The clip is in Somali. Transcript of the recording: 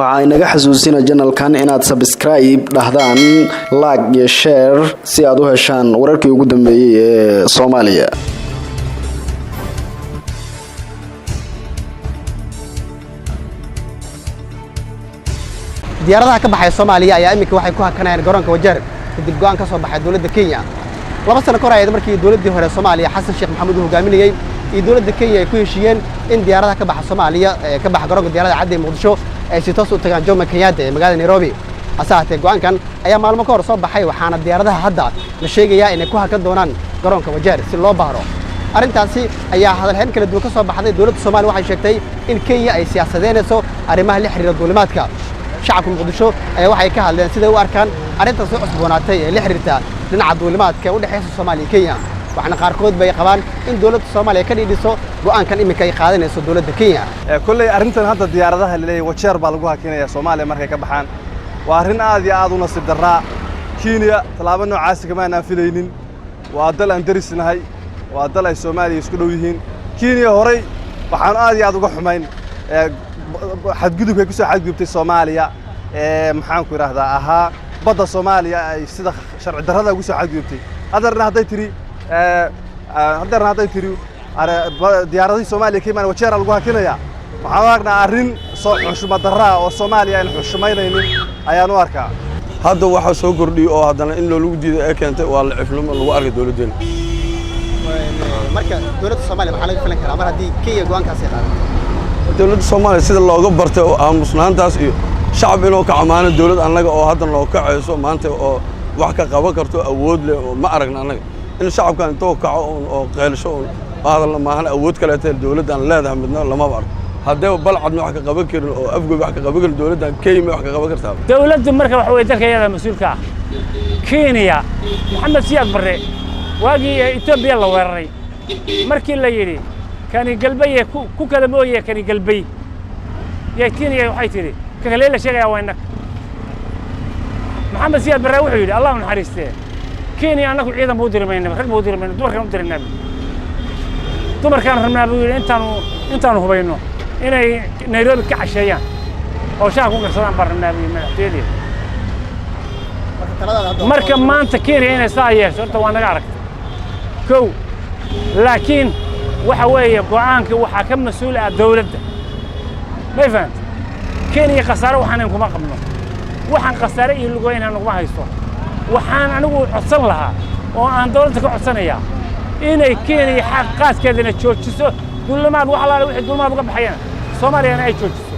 Waxaa inaga xasuusina channelkan inaad subscribe dhahdaan, like iyo share, si aad u heshaan wararkii ugu dambeeyey ee Soomaaliya. Diyaaradaha ka baxaya Soomaaliya ayaa iminka waxay ku hakanayaan garoonka Wajeer kadib go'aan ka soo baxay dowladda Kenya. 2 sano ka hor ayayd markii dowladdii hore Soomaaliya, Xasan Sheekh Maxamuud uu hogaaminayey, iyo dowladda Kenya ay ku heshiiyeen in diyaaradaha ka baxa Soomaaliya ee ka baxa garoonka diyaaradaha cadde ee Muqdisho ay si toos u tagaan Jomo Kenyatta ee magaalada Nairobi. Hase ahaatee, go'aankan ayaa maalmo ka hor soo baxay, waxaana diyaaradaha hadda la sheegayaa inay ku hakan doonaan garoonka Wajeer si loo baaro. Arrintaasi ayaa hadalhayn kala duwan ka soo baxday. Dowladda Soomaaliya waxay sheegtay in Kenya ay siyaasadeynayso arrimaha la xiriira duulimaadka. Shacabka Muqdisho ayaa waxay ka hadleen siday u arkaan arrintan soo cusboonaatay ee la xiriirta dhinaca duulimaadka ee u dhexaysa Soomaaliya iyo Kenya, waxaana qaarkood bay qabaan in dowladda Soomaaliya ka dhiidhiso go'aankan iminka ay qaadanayso dowladda Kenya. Kolley arrintan hadda diyaaradaha la leeyahay Wajeer baa lagu hakinaya Soomaaliya markay ka baxaan waa arrin aad iyo aad u nasiib darraa. Kenya tallaabo noocaasi kama aanaan filaynin. Waa dal aan derisnahay, waa dal ay Soomaaliya isku dhow yihiin. Kenya horay waxaan aad iyo aad uga xumayn xadgudubkay ku soo xadgudubtay Soomaaliya ee, maxaan ku idhaahdaa, ahaa badda Soomaaliya ay sida sharci darrada ugu soo xadgudubtay. Haddeerna hadday tiri diyaaradihii Soomaaliya ka imaan Wajeera lagu hakinaya, waxaan u aragnaa arrin soo xushmad darraa oo Soomaaliya ayna xushmaynaynin ayaan u arkaa. Hadda waxaa soo kordhiyey oo haddana in loolagu diiday ee keentay waa lacifnimo lagu arkay dowladdeena. Marka dowladda Soomaaliya maxaa laga filan karaa mar haddii Kenya go'aankaasi qaadatay? Dowladda Soomaaliya sida looga bartay oo aamusnaantaas iyo shacab inuu kacmaano, dowlad annaga oo hadda noo kacayso maanta oo wax ka qaban karto awood leh oo ma aragna. Annaga in shacabkan intuu kaco un oo qeylsho un oo hadalna maahan, awood kaleeta dowladdan leedahay midna lamaba arko. Haddee Balcadna wax ka qaban karin oo Afgoy wax ka qaban karin, dowladdan Kenya wax ka qaban kartaa? Dowladdu marka waxa weye dalka iyada mas-uulka ah. Kenya, Maxamed Siyaad Barre waagii Etoobiya la weeraray, markii la yidhi kani galbaye ku kala mooye kani galbay yay, Kenya waxay tidhi ka kalee la sheegayaa waa innaga. Maxamed Siyaad Barre wuxuu yidhi, Allah u naxariistee, Kenya annagu ciidan buu diri mayna, rag buu diri mayna, dumarkaan u diraynaa buu, dumarkaan rabnaa buu yidhi, intaanu hubayno inay Nairobi ka casheeyaan oo shaha ku karsadaan baan rabnaa buu yidhi madaxtooyadeeda. Marka maanta Kenya inay saa yeesho horta waa naga aragtay kow, laakiin waxa weeye go'aanka waxaa ka mas-uul ah dowladda, may fahanta? Kenya khasaare waxaanan kuma qabno, waxaan khasaare iyo lugoynha naguma haysto. Waxaan anigu codsan lahaa oo aan dowladda ka codsanayaa inay Kenya xaq qaadkeedana joojiso, duulimaad wax alaale wixii duulimaad uga baxayaan Soomaaliyana ay joojiso.